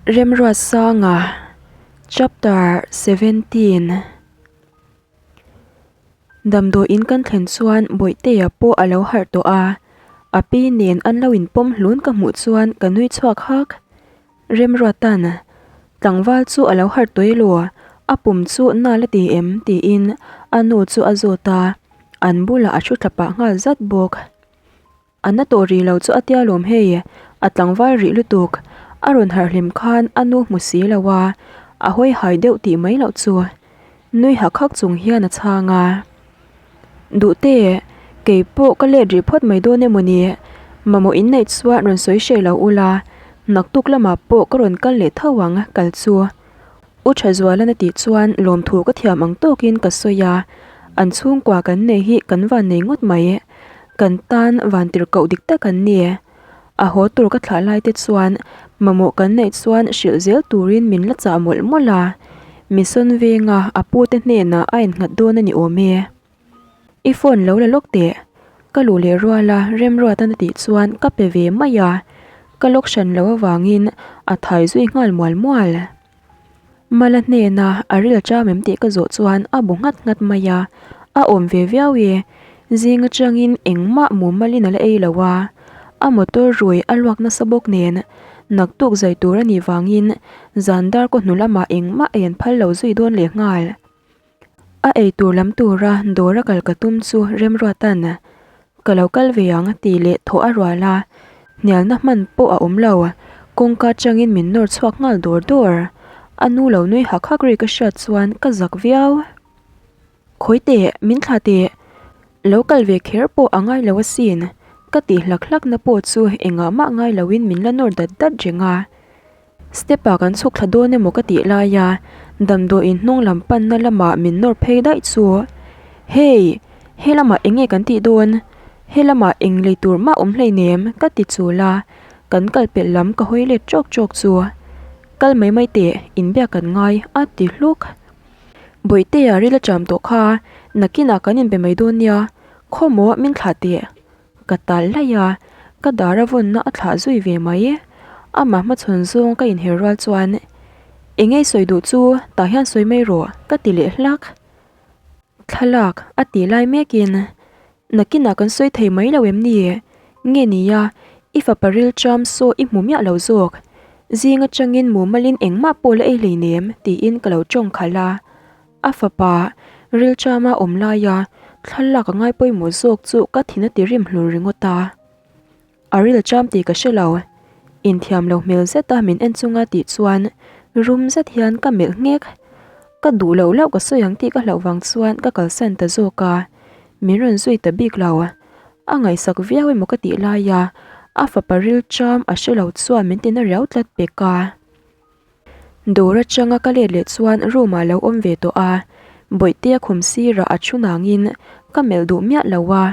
Remruatsanga Chapter 17 Damdawiin kan thlen chuan Bawihtea pawh a lo harh tawh a, a pi nen an lo inpawm hlun ka hmuh chuan ka nui chhuak hak. Remruatan, Tlangval chu a lo harh tawh elaw? A pum chu na la ti em? tiin a nu chu a zawt a, an bulah a thu thla pah nghal zat bawk. A na tawh rih lo chu a tia lawm hei, a tlangval rih lutuk. A rawn harh hlim khan a nu hmu si lo a, a hawi hai deuh tih mai loh chu. Nui hak hak chung hian a chhang a. Duhte, kei pawh ka let rih phawt mai dawn emaw ni? Mamawh in neih chuan rawn sawi hreh lo ula, naktuk lamah pawh ka rawn kal leh tho ang kal chu. U Thazualan a tih chuan lawmthu ka thiam ang tawkin ka sawi a, an chhungkua kan nei hi kan van nei ngawt mai. Kan tan van tirhkoh dik tak an ni. A haw tur ka thlah lai te chuan mamawh kan neih chuan hrilh zel turin min la chah mawlh mawlh a, Mission venga a pute hnenah a innghat dawn a ni awm e. I phone lo la lawk teh. Ka luh leh rual a Remruatan a tih chuan ka pe ve mai a, ka lawk hran lo avangin a thai zui nghal mual mual. Mala hnena a ril a cham em tih ka zawh chuan a bu nghat nghat mai a, a awm ve viau e. Zing atangin engmah mumalin a la ei lo a, a motor rui a luak nasa bawk nen naktuk zai tur a nih vangin zan dar kaw hnu lamah engmah ei an phal lo zui dawn leh nghal. A eitur lam tura dawr a kal ka tum chu Remruatan ka lo kal ve ang tih leh thawh a rual a, hnialna hman pawh a awm lo, kawngka atangin min nawr chhuak nghal dawr dawr. A nu lo nui hak hak ri ka hriat chuan ka zak viau. Khawi teh, min thlah teh, lo kal ve kher pawh a ngai lo asin, ka tih hlak hlakna pawh chu engah mah ngai loin min la nawr dat dat reng a. Step ah kan chhuk thla dawn emaw ka tih lai a, damdawiin hnung lam panna lamah min nawr phei daih chu. Hey! He lamah eng nge kan tih dawn? He lamah eng lei tur mah awm hleinem ka ti chul a, kan kal pelh lam ka hawi let tawk tawk chu. Kal mai mai teh, inbiak kan ngai a ti hluk. Bawihtea ril a cham tawh kha, nakinah kan inbe mai dawn nia, khawmaw min thlah teh. Ka tal laih a, ka dar a vawnna a thlah zui ve mai. Amah hmachhawn zawng ka inher rual chuan, Eng ei sawi duh chu tah hian sawi mai rawh, ka ti leh hlak. Thlalak a tih lai mekin, Nakinah kan sawi thei mai lo em ni? Nge nia, i fapa rilṭam saw i hmu miah lo zawk. Zing atangin mumalin engmah pawh la ei hleinem, tiin ka lo tawng khalh a. A fapa rilṭama awm laia thlalak a ngai pawimawh zawk chu ka thin a ti rim hlur ringawt a. A rilṭam tih ka hre lo. Inthiam lo hmel zeta min en chunga tih chuan rum zet hian ka melh nghek. Ka duh loh loh ka sawi ang tih ka hlauh vang chuan ka kalsan ta zawk a. Min rawn zui ta bik lo. A ngaihsak viau emaw ka tih laia a fapa rilṭam a hre lo chuan min tina riau tlat pek a. Dawr atanga ka let leh chuan room ah lo awm ve tawh a, Bawihtea khum sirah a thu nangin ka melh duh miah lo a,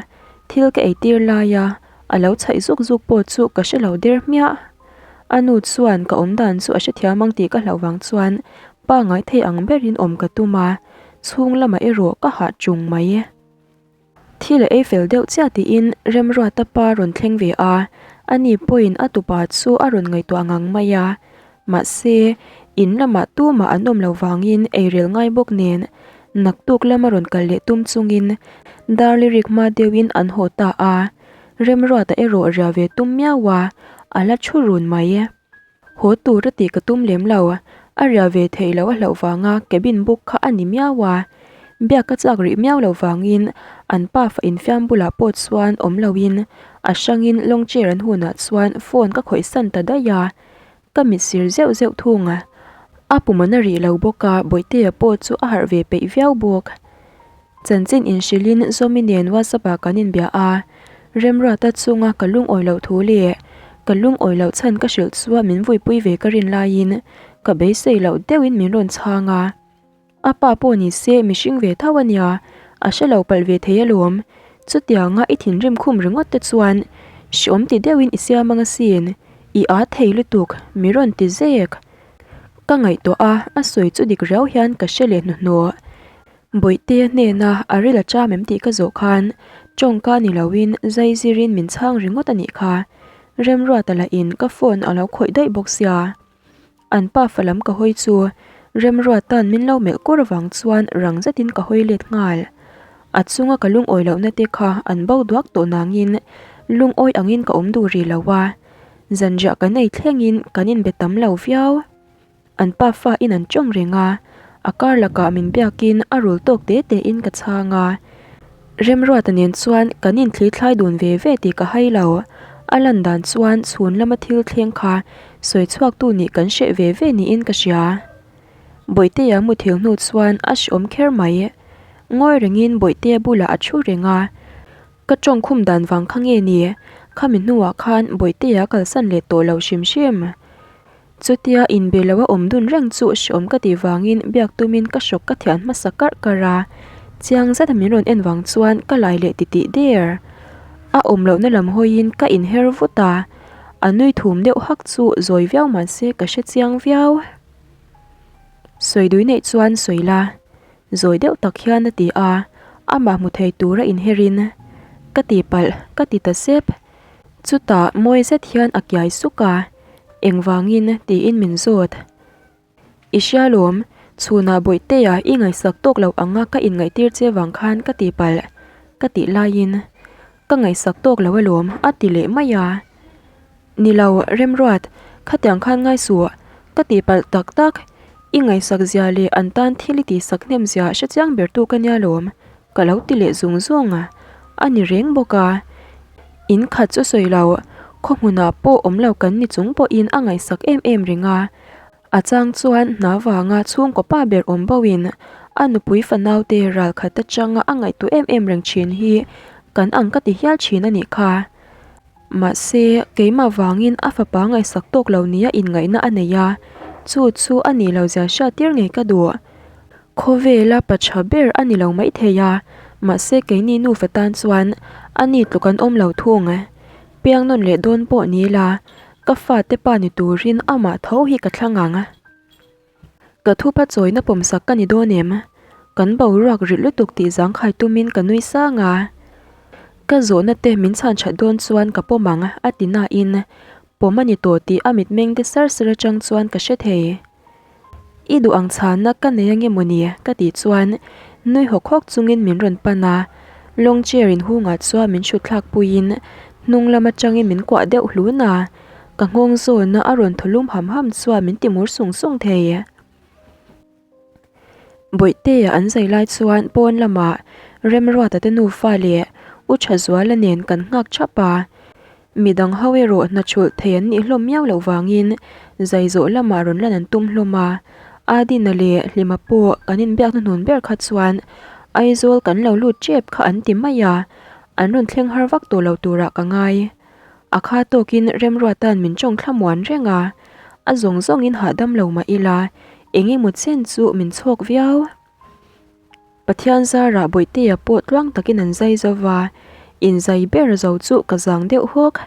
thil ka eitir laia a lo chhaih zuk zuk pawh chu ka hre lo der hmiah. A nu chuan ka awm dan chu a hrethiam ang tih ka hlauh vang chuan pangngai thei ang berin awm ka tum a, chhung lamah erawh ka hah chung mai. Thil a ei fel deuh chiah tiin Remruata pa rawn thleng ve a, ani pawhin a tupa chu a rawn ngaihtuah ngang mai a. Mahse, in lamah tumah an awm lo vangin eirel ngai bawk nen naktuk lama rawn kal leh tum chungin Darlirik hma deuhin an haw ta a, Remruata erawh ria ve tum miau a, a la thu run mai. Haw tur a tih ka tum lem lo, a riah ve theih loh a hlauh vanga cabin book kha a ni miau a. Biak ka chak rih miau loh vangin an pa fa infiam bulah pawh chuan awm loin a hrangin long chair an hunah chuan phone ka khawih san ta daih a, ka mit sir zeuh zeuh thung. A pum an a rih lo bawk a, Bawihtea pawh chu a harh ve peih viau bawk. Chanchin inhrilhin Zawmi nen WhatsApp ah kan inbia a, Remruata chunga ka lungawi loh thu leh ka lungawi loh chhan ka hrilh chuan min vuipui ve ka rin laiin ka beisei loh deuhin min rawn chhang a. A pa pawh ni se mihring ve tho a nia, a hre lo palh ve thei alawm. Chutianga i thinrim khum ringawt te chuan hreawm ti deuhin i siam ang asin, i â thei lutuk mi rawn ti zek. Ka ngaihtuah a, a sawi chu dik riau hian ka hre leh hnuhnawh. Bawihtea hnena a ril a cham em tih ka zawh khan tawngka ni loin zai zirin min chhang ringawt a nih kha. Remruata lahin ka phone a lo khawih daih bawk sia. An pafa lam ka hawi chu Remruata'n min lo melh kur vang chuan rang zetin ka hawi let nghal. A chunga ka lungawi lohna te kha an bo duak tawh nangin lungawi angin ka awm duh rih lo a, zanriah kan ei thlengin kan inbe tam lo viau. An pafa in an tawng reng a, a kar lakah min biakin a rul tawk te te in ka chhang a. Remruata nen chuan kan inthli thlai dun ve ve tih ka hai lo. A lan dan chuan chhun lama thil thleng kha sawi chhuak tu nih kan hreh ve ve niin ka hria. Bawihtea muthil hnu chuan a hreawm kher mai. Ngawi rengin Bawihtea bulah a thu reng a, ka tawngkhum dan vang kha nge ni? Khami hnuah khan Bawihtea kalsan leh tawh lo hrim hrim. Chutia inbe lo a awm dun reng chu hreawm ka tih vangin biak tumin ka hrawk ka thian hmasa karh karh a, chiang zeta min rawn en vang chuan ka lai leh titih der. A awm lohna lam hawiin ka inher vut a, a nui thum deuh hak chu zawi viau mahse ka hre chiang viau. Sawi dui neih chuan sawi la, zawi deuh tak hian a ti a, amah hmu thei tura inherin ka tihpalh ka ti ta sep. Chutah mawi zet hian a kiai suk a, Engvangin? tiin min zawt. I hria lawm, chhunah Bawihtea i ngaihsak tawk loh anga ka inngaihtir che vang khan ka ti palh, ka tih laiin ka ngaihsak tawk lo alawm a ti leh mai a. Ni lo, Remruat, khatiang khan ngai suh, ka ti palh tak tak, i ngaihsak zia leh an tan thil i tihsak hnem zia hrechiang bertu ka nia lawm, Ka lo ti leh zung zung a, a ni reng bawk a. In khat chu sawi lo, khaw hmunah pawh awm lo kan ni chung pawhin a ngaihsak em em reng a. A chang chuan hna vanga chhungkaw pa ber awm boin a nupui fanaute ral khat atanga a ngaihtuah em em reng thin hi kan ang ka ti hial thin a nih kha. Mahse, keimah vangin a fapa ngaihsak tawk lo nia inngaihna a nei a, chu chu a nih lo zia hriattir ngei ka duh. Khawvela pa tha ber a ni lo maithei a, mahse keini nufa tan chuan a ni tluk an awm lo thung. Piang nawn leh dawn pawh ni la, ka fate pa ni turin amah tho hi ka thlang ang. Ka thupa chawina pawmsak ka ni dawn em? Kan boruak rit lutuk tih zangkhai tumin ka nui sang a. Ka zawhna te min chhan that dawn chuan ka pawm ang a ti nain pawm a ni tawh tih a mitmeng te sar sar atang chuan ka hre thei. I duh ang chhanna ka nei ange mawni? ka tih chuan nui hawk hawk chungin min rawn pan a, long chair inhungah chuan min hrut thlak puiin hnung lam atangin min kuah deuh hlun a, ka nghawng zawna a rawn thaw lum ham ham chuan min ti mur sung sung thei. Bawihtea an zai lai chuan pawn lamah Remruata te nufa leh U Thazuala nen kan nghak thap a, Midang ho erawh hna thulh thei an nih hlawm miau loh vangin zai zawh lamah rawn lan an tum hlawm a, Adina leh Hlima pawh kan inbiak hnuhnun ber kha chuan Aizawl kan lo lut tep kha an ti mai a, an rawn thleng har vak tawh lo turah ka ngai. A kha tawkin Remruata'n min tawng thlamuan reng a, a zawng zawngin hahdam lo mah ila eng emaw chen chu min chhawk viau. Pathian zarah Bawihtea pawh tluang takin an zai zo va, inzai ber zo chu ka zang deuh hawk.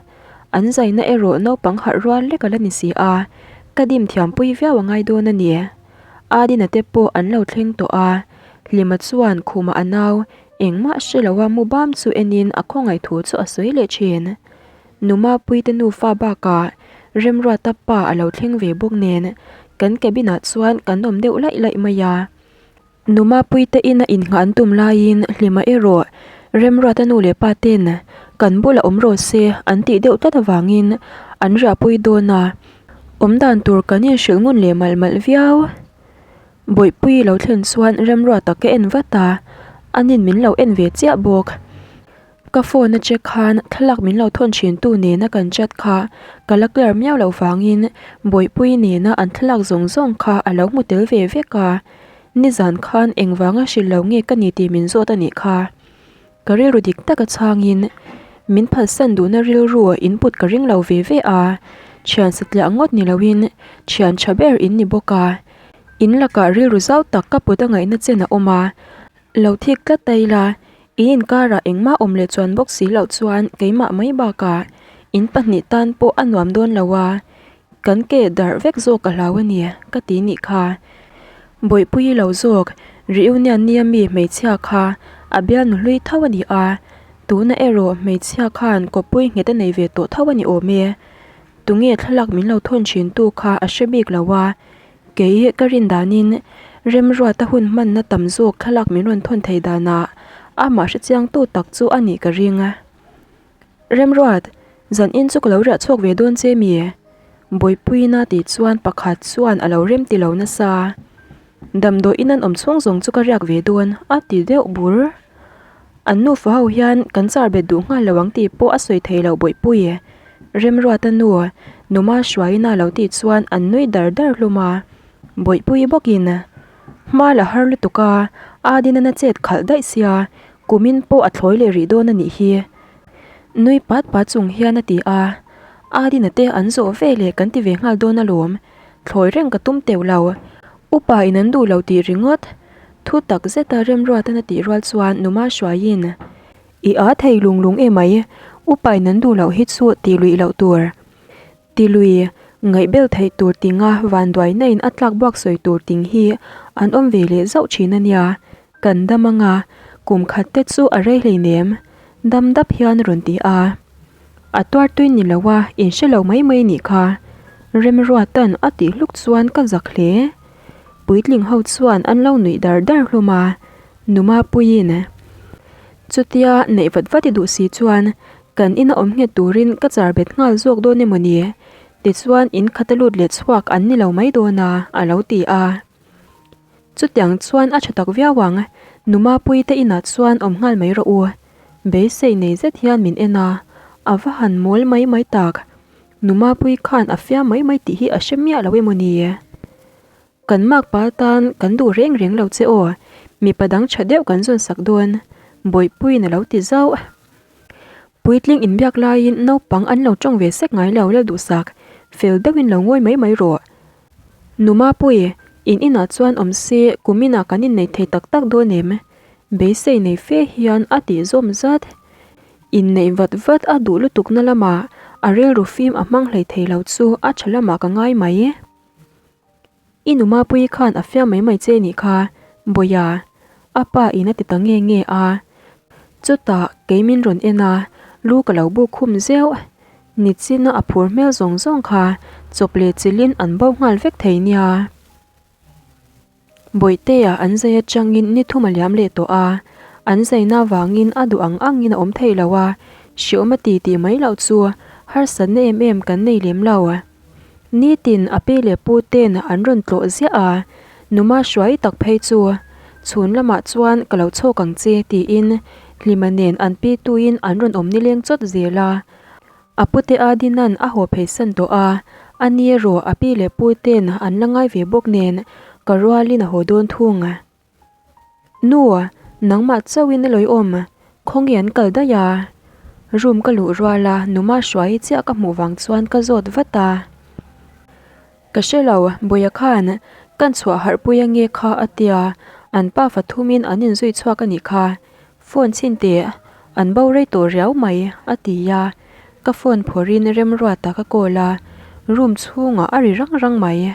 An zaina erawh naupang harh rual lek a la ni si a, ka dim thiampui viau a ngai dawn a ni. Adina te pawh an lo thleng tawh a, Hlima chuan khumah a nau engmah hre loa mu bam chu enin a khawngaih thu chu a sawi leh thin. Numapuite nufa bakah Remruata pa a lo thleng ve bawk nen kan cabin-ah chuan kan awm deuh laih laih mai a. Numapuite ina innghah an tum laiin Hlima erawh Remruata nu leh pa ten kan bulah awm rawh se an tih deuh tlat avangin an riahpui dawn a, awm dan tur kan inhrilh ngun leh malh malh viau. Bawihpui lo thlen chuan Remruata ka en vat a, anin min lo en ve chiah bawk. Ka phone a check khan thlalak min lo thawn thin tu nena kan chat kha ka la clear miau loh vangin Bawihpui nena an thlalak zawng zawng kha a lo hmu tel ve vek a, nizan khan engvanga hrilh lo nge ka ni tih min zawt a nih kha. Ka rilru dik taka chhangin min phalsan duhna rilru in put ka ring lo ve ve a, thian satliah ngawt ni loin thian tha ber in ni bawk a, in lakah rilru zau tak ka put a ngaihna chen a awm a, Lo thik tlat ta ila, in inkarah engmah awm leh chuan bawk si loh chuan keimah mai bakah in pahnih tan pawh a nuam dawn lo a, kan ke darh vek zawk ka hlau a ni ka ti nih kha. Bawihpui lo zawk, reunion nia mi hmeichhia kha a bialnu hlui tho a ni a, tuna erawh hmeichhia khan kawppui nghet a nei ve tawh tho a ni awm e. Tunge thlalak min lo thawn thin tu kha a hre bik lo a, kei ka rin danin Remruata hun hmanna tam zawk thlalak min rawn thawn thei danah amah hrechiang tu tak chu a nih ka ring. Remruat, zan in chu ka lo riah chhuak ve dawn che mi? Bawipuiin a tih chuan pakhat chuan a lo rem ti lo nasa. Damdawiin an awm chhung zawng chu ka riak ve dawn a ti deuh bur. An nufa ho hian kan char bet duh nghal lo ang tih pawh a sawi thei loh Bawihpui. Remruata nu, Numa hruaiin a lo tih chuan an nui dar dar hlum a. Bawihpui bawkin, Hma la har lutuk a, Adin-an a chet khalh daih sia, kumin pawh a thlawi leh rih dawn a nih hi. Nui pat pat chung hian a ti a, Adin-a te an zawh ve leh kan ti ve nghal dawn alawm. Thlawi reng ka tum teuh lo. Upa in an duh lo tih ringawt. Thu tak zeta Remruatan a tih rual chuan Numa hruaiin, I a thei lung lung emai, upa in an duh loh hi chu tih luih loh tur. Ti lui, ngaihbel theih tur tinga vanduaina in a tlak buak sawi tur ting hi an awm ve leh zauh thin a nia. Kan dam anga, kum khat te chu a rei hleinem. Dam dap hian rawn ti a. A tuar tui ni lo a, in hre lo mai mai nih kha. Remruatan a tih hluk chuan ka zak hle. Puitling ho chuan an lo nuih dar dar hlawm a, Numa puiin chutia neih vat vat i duh si chuan kan ina awm nghet turin ka char bet nghal zawk dawn emaw ni? Tichuan in khata lut leh chhuak an ni lo mai dawn a, a lo ti a. Chutiang chuan a tha tak viau ang, Numa puite inah chuan awm nghal mai rawh u. Beisei nei zet hian min en a, a va han mawl mai mai tak. Numa pui khan a fiam mai mai tih hi a hre miah lo emaw ni? Kan makpa tan kan duh reng reng lo che aw, mipa dang tha deuh kan zawn sak dawn, Bawihpuiin a lo ti zauh. Puitling inbiak laiin naupang an lo tawng ve sek ngai lo Lalduhsak, fel deuhin lo ngawi mai mai rawh. Numapui, in inah chuan awm se kum inah kan innei thei tak tak dawn em? Beisei nei fe hian a tih zawm zat. Inneih vat vat a duh lutukna lamah a rilru fim a hmang hlei thei lo chu a tha lamah ka ngai mai. I Numapui khan a fiam mai mai che nih kha, Bawia, a pa in a ti ta nge nge a. Chutah kei min rawn en a, lu ka lo buk khum zeuh. Nichina a phur hmel zawng zawng kha chawp leh chilhin an bo nghal vek thei nia. Bawihtea an zai atangin ni thum a liam leh tawh a, an zaina vangin a duh ang angin a awm thei lo a, hriawm a ti tih mai loh chu harsatna em em kan nei lem lo. Nitin a pi leh pu ten an rawn tlawh ziah a, Numa hruai tak phei chu chhun lamah chuan ka lo chhawk ang che tiin Hlima nen an pi tuin an rawn awm nileng chawt zel a. A pute a Dinan a haw pheisan tawh a, a ni erawh a pi leh pu ten an la ngai ve bawk nen ka rualin a haw dawn thung. Nu, nangmah chauhin a lawi awm, khawnge an kal daih a? Room ka luh rual a, Numa hruai chiah ka hmuh vang chuan ka zawt vat a. Ka hre lo, Bawia khan kan chhuah harh pui ange kha a tia, an pa fathumin an inzui chhuak a nih kha. Phone chhin teh, an bo rei tawh riau mai, a ti a. Ka phone phawrhin Remruata ka call a, room chhungah a ri rang rang mai.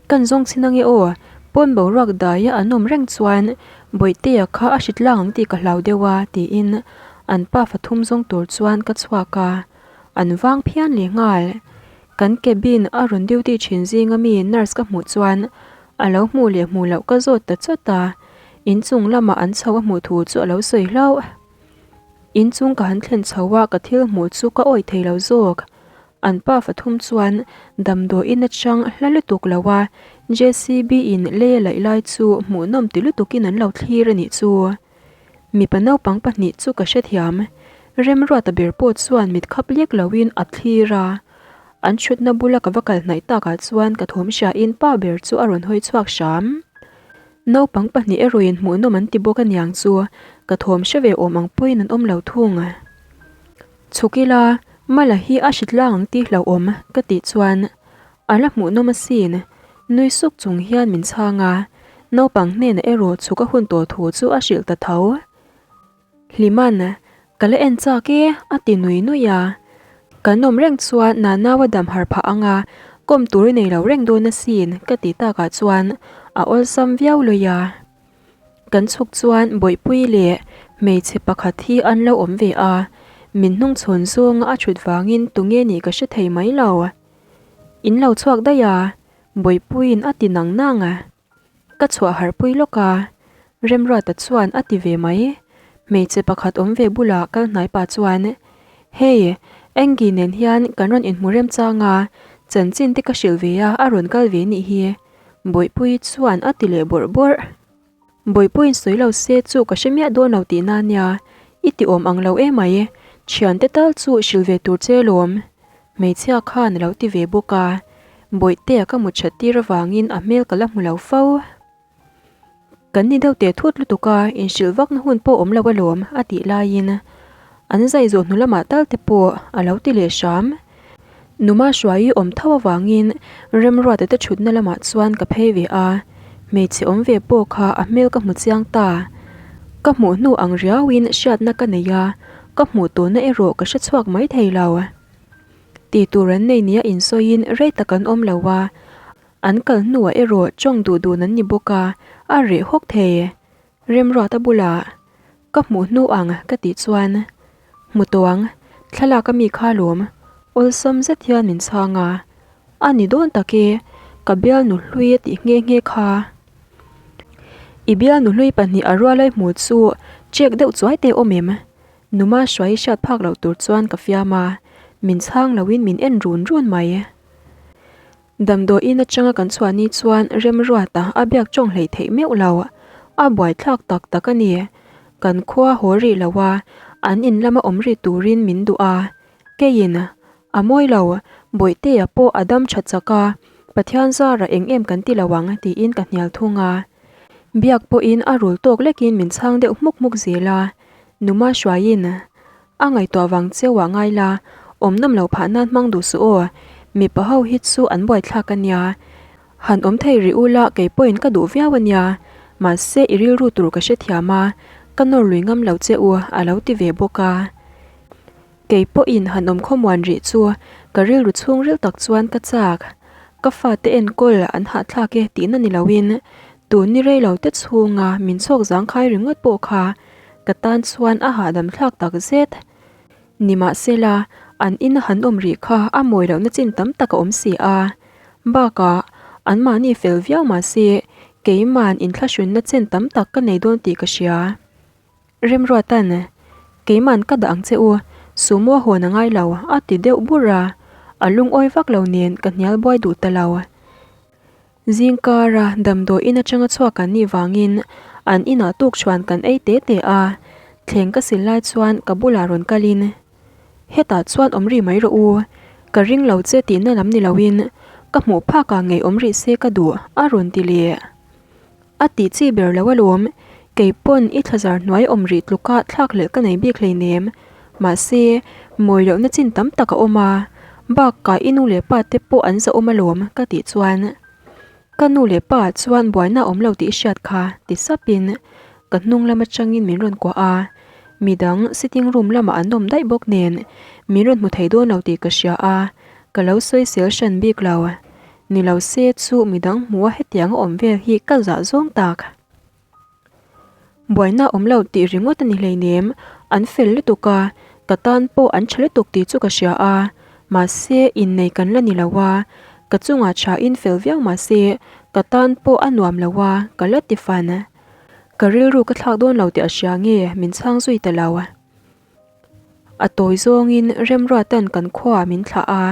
Kan zawng chhin ange aw, pawn boruak daia an awm reng chuan Bawihtea kha a hrit lang ang tih ka hlau deuh a tiin an pa fathum zawng tur chuan ka chhuak a, an vang phian leh nghal. Kan cabin a rawn duty thin zinga mi nurse ka hmuh chuan a lo hmuh leh hmuh loh ka zawt ta chawt a, inchung lamah an chho a hmuh thu chu a lo sawi hlauh. Inchung ka han thlen chho a ka thil hmuh chu ka awih thei lo zawk. An pa fathum chuan damdawiin atang hla lutuk lo a, JCB in lei a laih lai chu hmuhnawm ti lutukin an lo thlir a nih chu. Mipa naupang pahnih chu ka hrethiam. Remruata ber pawh chuan mit khap lek loin a thlir a. An thutna bula ka va kal hnaih takah chuan ka thawm hriain pa ber chu a rawn hawi chhuak hram. Naupang pahnih erawhin hmuhnawm an ti bawk aniang chu ka thawm hre ve awm ang pawhin an awm lo thung. Chhuk ila, Mala hi a hrit lang ang tih hlauhawm ka tih chuan a la hmuhnawm asin, nui suk chung hian min chhang a, naupang hnenah erawh chhuk a hun tawh thu chu a hrilh ta tho. Hliman, ka la en chak e, a ti nui nui a. Kan awm reng chuan Nanau a dam har phah ang a, kawm tur i nei lo reng dawn asin ka tih takah chuan a awlsam viau lawi a. Kan chhuk chuan Bawihpui leh hmeichhe pakhat hi an lo awm ve a. Min hnungchhawn zawnga a thut vangin tunge nih ka hre thei mai lo. In lo chhuak daih a, Bawihpuiin a ti nang nang a. Ka chhuah harhpui lawk a, Remruata chuan a ti ve mai. Hmeichhe pakhat awm ve bulah kal hnai pa chuan, Hei, Angie nen hian kan rawn inhmu remchang a, chanchin te ka hrilh ve a, a rawn kal ve nih hi. Bawihpuii chuan a ti leh bawrh bawrh. Bawihpuiin sawi lo se chu ka hre miah dawn lo tihna ania, i ti awm ang lo emai, thiante tal chu hrilh ve tur che lawm. Hmeichhia khan a lo ti ve bawk a, Bawihtea ka mut that tir avangin a hmel ka la hmu lo fo. Kan ni deuh teh thut lutuk a, inhrilh vakna hun pawh awm lo alawm a tih laiin an zai zawh hnu lamah tal te pawh a lo ti leh hram. Numa hruai awm tho avangin Remruata te thutna lamah chuan ka phei ve a, hmeichhe awm ve pawh kha a hmel ka hmu chiang ta. Ka hmuh hnu ang riauin hriatna ka nei a, ka hmuh tawhna erawh ka hre chhuak mai thei lo. Tih tur an nei nia insawiin rei tak an awm lo a, an kal hnuah erawh tawng duh dun an ni bawk a, a reh hawk thei. Remruata bulah Ka hmuh hnu ang ka tih chuan Hmu tawh ang, thlalak a mi kha lawm, awlsam zet hian min chhang a. A ni dawn tak e, ka bialnu hlui a tih nghe nghe kha. I bialnu hlui pahnih a rualai hmuh chu check deuh chuai te awm em? Numa hruai hriat phak loh tur chuan ka fiam a, min chhang loin min en run run mai. Damdawiin atanga kan chhuah ni chuan Remruata a biak tawng hleih theih meuh lo. A buaithlak tak tak a ni. Kan khua haw rih lo a, an in lama awm rih turin min duh a. Keiin, A mawi lo, Bawihtea pawh a dam tha chak a, Pathian zara eng em kan ti lo ang tiin ka hnial thung a. Biak pawhin a rul tawk lekin min chhang deuh hmuk hmuk zel a. Numa hruaiin, A ngaihtuah vang cheu ah ngai la, awm nawm lo phah nan hmang duh suh aw, mipa ho hi chu an buaithlak a nia. Han awm thei rih ula kei pawhin ka duh viau a nia, mahse i rilru tur ka hrethiam a, ka nawr lui ngam lo che u a lo ti ve bawk a. Kei pawhin han awm khawmuan rih chu ka rilru chhungril tak chuan ka chak. Ka fate enkawl an hahthlak e tihna ni loin tun ni rei lo te chhunga min chhawk zangkhai ringawt pawh kha Ka tan chuan a hahdam thlak tak zet. Nimahsela, an ina han awm rih kha a mawi lohna chin tam tak a awm si a. Bakah, anmahni fel viau mahse, keima'n inthlahrunna chen tam tak ka nei dawn tih ka hria. Remruata'n, Keima'n ka dah ang che u, sumo a hawn a ngai lo, a ti deuh bur a. A lungawi vak lo nen ka hnial buai duh ta lo. Zingkara damdawiin atanga chhuak kan nih vangin an inah tukchhuan kan ei te te a, thleng ka sil lai chuan ka bulah rawn kalin, Hetah chuan awm rih mai rawh u, ka ring lo che tihna lam ni loin ka hmuh phakah ngei awm rih se ka duh a rawn ti leh. A tih chi ber lo alawm, kei pawn i thlazar hnuai awm rih tluka thlak hlelh ka nei bik hleinem. Mahse, mawi lohna chin tam tak a awm a, bakah i nu leh pa te pawh an zahawm alawm ka tih chuan ka nu leh pa chuan buaina a awm lo tih i hriat kha ti sapin ka hnung lam atangin min rawn kuah a, midang sitting room lamah an awm daih bawk nen min rawn hmu thei dawn lo tih ka hria a, ka lo sawisel hran bik lo. Ni lo se chu midang hmuha hetiang a awm vel hi ka zah zawng tak. Buaina awm lo tih ringawt a ni hleinem, an fel lutuk a, ka tan pawh an tha lutuk tih chu ka hria a, mahse innei kan la ni lo a, ka chungah thain fel viau mahse ka tan pawh a nuam lo a, ka la ti fan. Ka rilru ka thlak dawn lo tih a hria nge min chhang zui ta lo. A tawi zawngin Remruata'n kan khuaah min thlah a,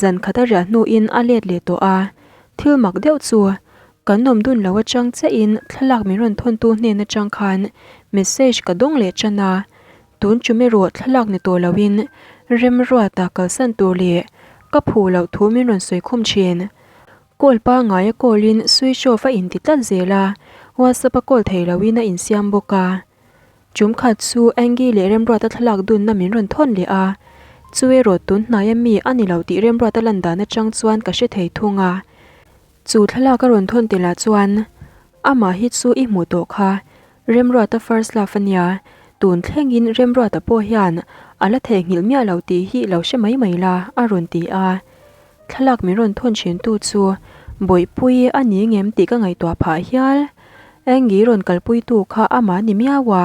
zan khat a riah hnuin a let leh tawh a. Thil mak deuh chu, kan awm dun lo atang chiahin thlalak min rawn thawntu hnen atang khan message ka dawng leh tan a. Tun tum erawh thlalak ni tawh loin Remruata kalsan tur leh ka phu loh thu min rawn sawi khum thin. Call pangngai a call in switch off a inti tlat zel a, WhatsApp a call thei loin a insiam bawk a. Tum khat chu Angie leh Remruata thlalak dunna min rawn thawn leh a, chu erawh tun hnaia mi a ni lo tih Remruata lan dan atang chuan ka hre thei thung a. Chu thlalak a rawn thawn tel ah chuan amah hi chu i hmuh tawh kha, Remruata first love a nia, tun thlengin Remruata pawh hian a la theihnghilh miah lo tih hi lo hre mai mai la a rawn ti a. Thlalak min rawn thawn thin tu chu Bawihpui a ni ngem tih ka ngaihtuah phah hial. Angie rawn kalpui tu kha amah ni miau a.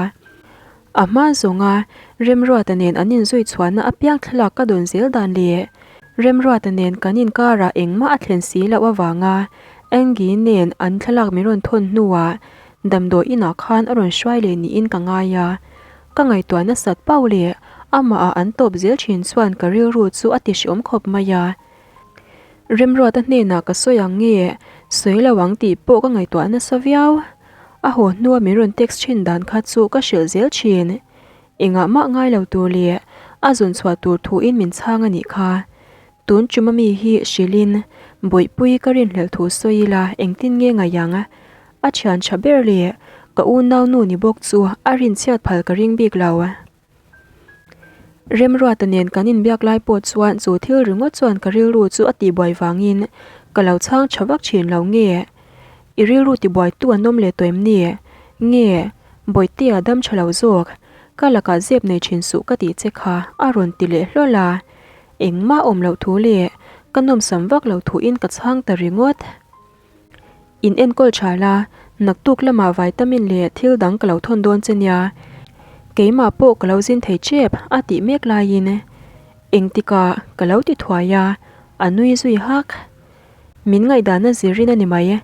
A hma zawnga Remruata nen an inzui chhuahna apiang thlalak ka dawn zel dan leh Remruata nen kan inkarah engmah a thlen si loh avanga Angie nen an thlalak min rawn thawn hnuah damdawi inah khan a rawn hruai leh niin ka ngai a. Ka ngaihtuah nasat pauh leh amahah an tawp zel thin chuan ka rilru chu a ti hreawm khawp mai a. Remruata hnenah ka sawi ang nge sawi lo ang tih pawh ka ngaihtuah nasa viau. A haw hnua min rawn text thin dan kha chu ka hrilh zel thin. Engah mah ngai lo tur leh a zawn chhuah tur thuin min chhang a nih kha. Tun ṭuma mi hi hrilhin Bawihpui ka rinhlelh thu sawi ila engtin nge ngaih ang? A thian tha ber leh ka unau nu ni bawk chu a rinchhiat phal ka ring bik lo. Remruata nen kan inbiak lai pawh chuan chu thil ringawt chuan ka rilru chu a tihbuai vangin ka lo chhang tha vak thin lo nge? I rilru tibuaitu an awm leh tawh em ni? Nge? Bawihtea dam tha lo zawk, ka lakah zep nei thin suh ka tih che kha a rawn ti leh hlawl a. Engmah awm loh thu leh ka nawmsam vak loh thuin ka chhang ta ringawt. In enkawl tha la, naktuk lamah vitamin leh thil dang ka lo thawn dawn che nia. Keimah pawh ka lo zin thei tep a tih mek laiin engtikah ka lo ti thuai a, a nui zui hak. Min ngaihdan a zirin a ni mai.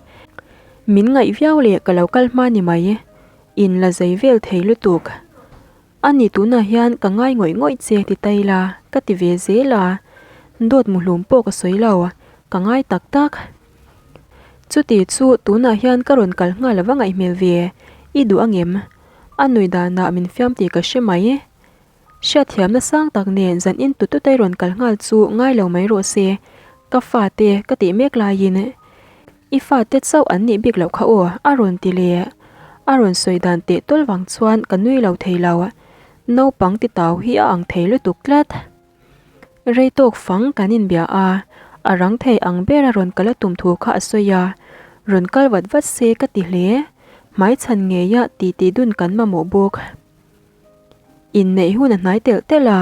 Min ngaih viau leh ka lo kal hma ni mai. In la zei vel thei lutuk. A ni tunah hian ka ngai ngawih ngawih che ti ta ila ka ti ve zel a, dawt muhlum pawh ka sawi lo, ka ngai tak tak. Chuti chu tunah hian ka rawn kal nghal ava ngaih hmel ve, i duh angem? A nui danah min fiam tih ka hre mai. Hriatthiamna sang tak nen zan in tutut a i rawn kal nghal chu ngai lo mai rawh se, ka fate ka tih mek laiin I fate chauh an nih bik loh kha aw, a rawn ti leh. A rawn sawi dan teh tawl vang chuan ka nui lo thei lo. Naupang ti tau hi a ang thei lutuk tlat. Rei tawk fang kan inbia a, a rang thei ang ber a rawn kal a tum thu kha a sawi a, rawn kal vat vat se ka ti hle. Hmaichhan ngeia titi dun kan mamawh bawk. Inneih hun a hnai telh telh a,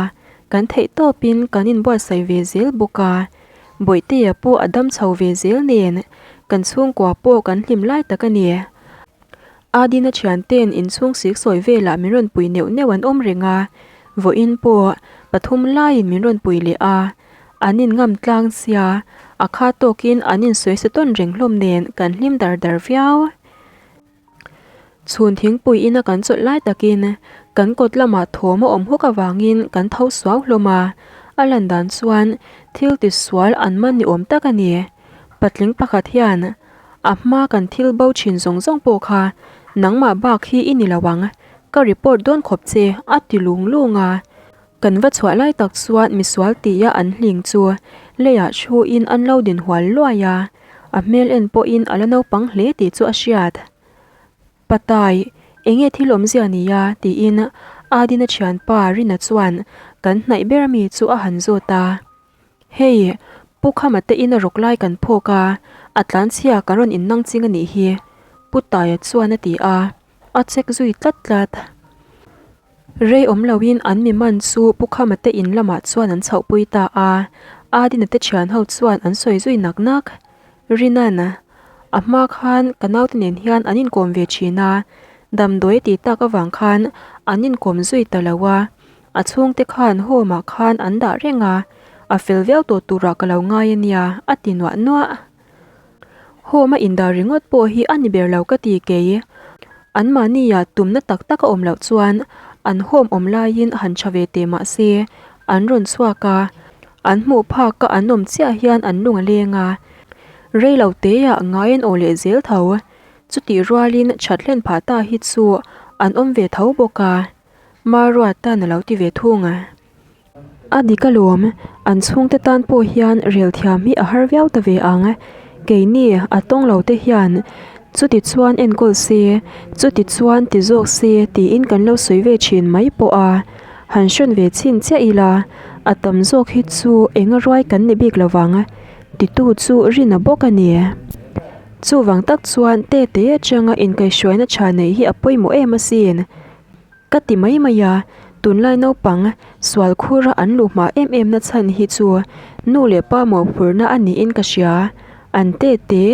kan theih tawpin kan inbuatsaih ve zel bawk a. Bawihtea pawh a dam chho ve zel nen, kan chhungkua pawh kan hlim lai tak a ni. Adina thiante'n inchhung siksawi velah min rawn pui neuh neuh an awm reng a, vawiin pawh pathum laiin min rawn pui leh a. An inngam tlang sia, a kha tawkin an insawi sa tawn reng hlawm nen kan hlim dar dar viau. Chhun thingpui ina kan chawlh lai takin kan kawt lamah thawm a awm hawk avangin kan tho suau hlawm a, a lan dan chuan thil tisual an man ni awm tak a ni. Patling pakhat hian a hma kan thil bo thin zawng zawng pawh kha nangmah bak hi i ni lo ang, ka report dawn khawp che a ti lung lung a. Kan va chhuah lai tak chuan misual tia an hling chu leiah thuin an lo din hual luai a. A hmel en pawhin a la naupang hle tih chu a hriat. Patai, enge thil awmzia nia? tiin Adina thianpa Rina chuan kan hnaih ber ami chu a han zawt a. Hei, Pu Khama te in a rawk lai kan phawk a, a tlanchhia kan rawn innang ching a nih hi, Pu Taia chuan a ti a, a check zui tlat tlat. Rei awm loin an mi man chu Pu Khama te in lamah chuan an chhohpui ta a, Adina te thian ho chuan an sawi zui nak nak. Rinan, A hma khan ka naute nen hian an inkawm ve thin a, damdawi a tih tak avang khan an inkawm zui ta lo a, a chhungte khan home ah khan an dah reng a, a fel viau tawh turah ka lo ngai a nia, a ti nuah nuah. Home a indah ringawt pawh hi a ni ber lo ka ti kei. Anmahnia tumna tak tak a awm loh chuan an home awm laiin han tha ve teh mah se, an rawn chhuak a, an hmuh phak a an awm chiah hian an lung a leng a. Rei lo teah ngai an aw leh zel tho. Chutih rualin that hlen phah ta hi chu an awm ve tho bawk a, Maruatan a lo ti ve thung a. A dik alawm, an chhungte tan pawh hian rel thiam hi a har viau ta ve ang. Keini a tawng lo te hian chuti chuan enkawl se, chuti chuan ti zawk se tiin kan lo sawi ve thin mai pawh a, han hrawn ve chhin chiah ila, a tam zawk hi chu enga ruai kan ni bik lo vang, titu chu rin a bawk a ni. Chuvang tak chuan tete atanga inkaihhruaina tha neih hi a pawimawh em asin. Ka ti mai mai a, tunlai naupang sual khura an luh hma em em na chhan hi chu nu leh pa mawhphurhna a niin ka hria. An tete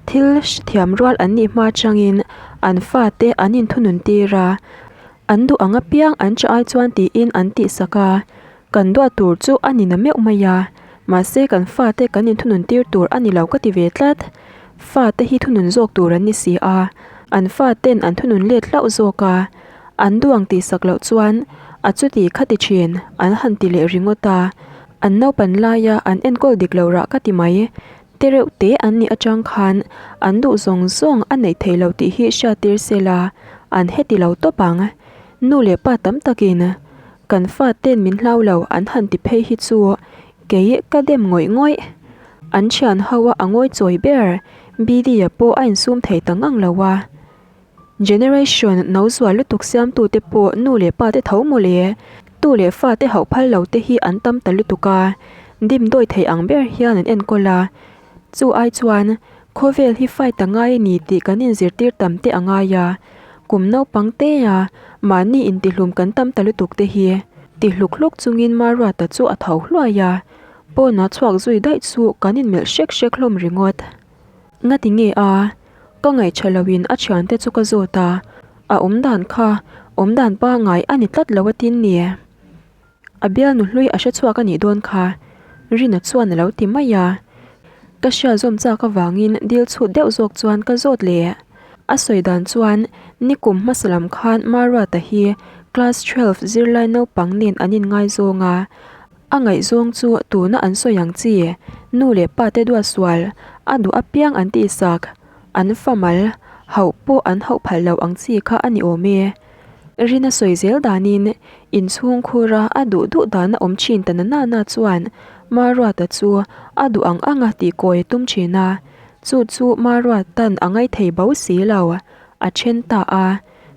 thil hrethiam rual an nih hma changin an fate an inthunun tir a. An duh ang apiang an chah ai chuan tiin an tihsak a, kan duat tur chu a ni na meuh mai a, mahse kan fate kan inthunun tir tur a ni lo ka ti ve tlat. Fate hi thunun zawk tur an ni si a, an faten an thunun let hlauh zawk a, an duh ang tihsak loh chuan a chuti kha ti thin an han ti leh ringawt a, an naupan laia an enkawl dik lo rah ka ti mai. Te reuh te an nih atang khan an duh zawng zawng a neih theih loh tih hi hriattir se la, an heti lo tawp ang. Nu leh pa tam takin kan fa ten min hlau lo an han ti phei hi chu kei ka dem ngawih ngawih. An thian ho a a ngawi chawi ber, Biddy-a pawh a insum thei ta ngang lo a. Generation no zual lutuk siamtute pawh nu leh pa te tho mawle, tu leh fa te hauh phal lo te hi an tam ta lutuk a, dim dawi thei ang ber hian an enkawl a, chu ai chuan khawvel hi fight a ngai a ni tih kan inzirtir tam te a ngai a, kum naupang te a mahni intihlum kan tam ta lutuk te hi ti hluk hluk chungin Maruata chu a tho hluai a, pawnah chhuak zui daih chu kan inmelh hrek hrek hlawm ringawt. Ngati nge a? Ka ngaihṭha loin a ṭhiante chu ka zawt a, a awm dan kha awm dan pangngai a ni tlat lo a tin ni. A bialnu hlui a hre chhuak a nih dawn kha, Rina chuan a lo ti mai a. Ka hriat zawm chak avangin dil chhut deuh zawk chuan ka zawt leh. A sawi dan chuan nikum hmasa lam khan Maruata hi class 12 zirlai naupang nen an inngaizawng a, A ngaihzawng chu tuna an sawi ang chi, nu leh pa te duat sual, a duh apiang an tihsak, an fa mal, hauh pawh an hauh phal lo ang chi kha a ni awm e. Rina sawi zel danin, inchhung khura a duh duh dana awm thin ta na na chuan Maruata chu a duh ang anga tihkawi a tum thin a, chu chu Maruata'n a ngaithei bo si lo, a then ta a.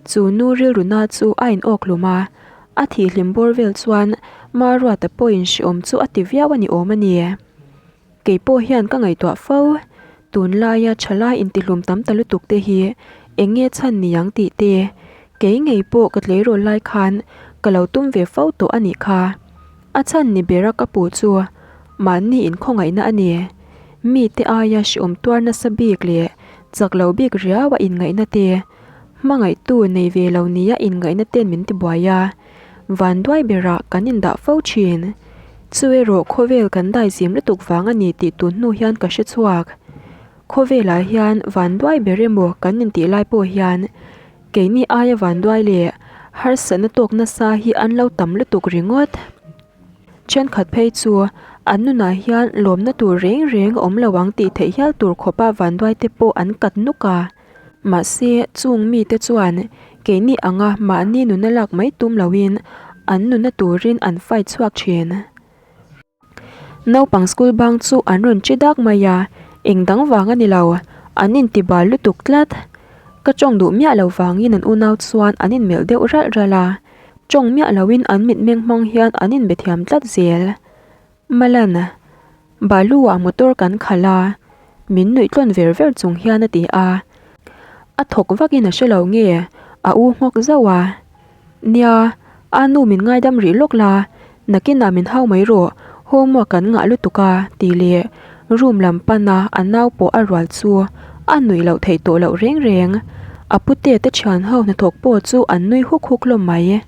Chu nu rilru na chu a in awk hlum a, a thihhlim bawr vel chuan Maruata pawhin hreawm chu a ti viau a ni awm a ni. Kei pawh hian ka ngaihtuah fo, tunlaia thalai intihlum tam ta lutuk te hi eng nge chhan ni ang tih te, kei ngei pawh ka tleirawl lai khan ka lo tum ve fo tawh a nih kha. A chhan ni bera ka pu chu mahni inkhawngaihna a ni. Mite aia hreawm tuar nasa bik leh chak lo bik riau a inngaihna te, Hmangaihtu nei ve lo nia inngaihna ten min tibuai a, vanduai berah kan indah fo thin. Chu erawh khawvel kan daizim lutuk vang a ni tih tun hnu hian ka hre chhuak. Khawvelah hian vanduai ber emaw kan intih lai pawh hian keini aia vanduai leh harsatna tawk nasa hi an lo tam lutuk ringawt. Thenkhat phei chu an nunah hian lawmna tur reng reng a awm lo ang tih theih hial tur khawpa vanduai te pawh an kat nuk a. Mahse, chung mite chuan keini anga mahni nuna lak mai tum loin an nuna turin an fight chhuak thin. Naupang school bang chu an rawn che dak mai a, eng dang vang a ni lo, an inti bal lutuk tlat. Ka tawng duh miah lo vangin an unau chuan an inmelh deuh ralh ralh a, tawng miah loin an mitmeng hmang hian an inbe thiam tlat zel. Malan, Balu ah motor kan khalh a, min nuih tlawn ver ver chung hian a ti a. A thawk vakin a hre lo nge, a u nghawk zauh a. Nia, a nu min ngaidam rih lawk la, nakinah min hau mai rawh, homework kan ngah lutuk a, tih leh room lam pana a nau pawh a rual chu a nuih loh theih tawh loh reng reng. A pute te thian ho hnathawk pawh chu an nui huk huk hlawm mai.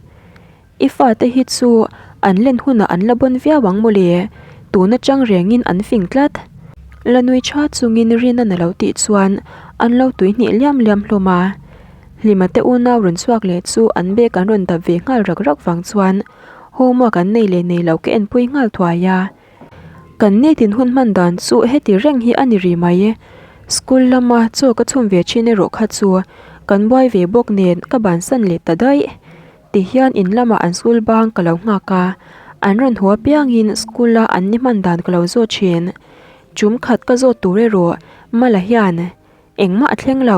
I fate hi chu an len hunah an la bawn viau ang mawle, tun atang rengin an fing tlat. La nui tha chungin Rina'n a lo tih chuan an lo tui hnih liam liam hlawm a. Hlima te unau rawn chhuak leh chu an bag an rawn dap ve nghal rak rak vang chuan homework an nei leh nei lo ka enpui nghal thuai a. Kan nitin hun hman dan chu heti reng hi a ni ri mai. School lama chaw ka chhum ve thin erawh kha chu kan buai ve bawk nen ka bansan leh ta daih. Ti hian in lamah an school bang ka lo nghak a, an rawn haw apiangin school a an ni hman dan ka lo zawt thin. Chum khat ka zawt tur erawh Mala hian engmah a thleng lo,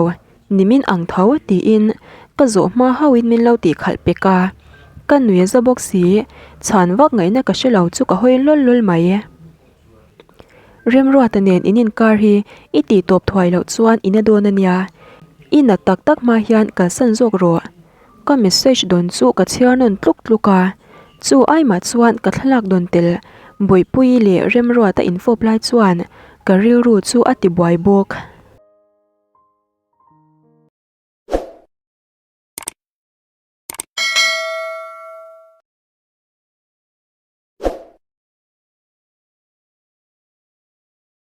nimin ang tho tiin ka zawh hma hauhin min lo tih khalh pek a. Ka nui a za bawk si, chhan vak ngaihna ka hre lo chu ka hawi lawl lawl mai. Remruata nen in inkar hi i tih tawp thuai loh chuan i na dawn a nia, i nat tak tak hma hian kalsan zawk rawh. Ka message dawn chu ka chhiar nawn tluk tluk a, chu aimah chuan ka thlalak dawn tel Bawihpuii leh Remruata infawp lai chuan ka rilru chu a ti buai bawk.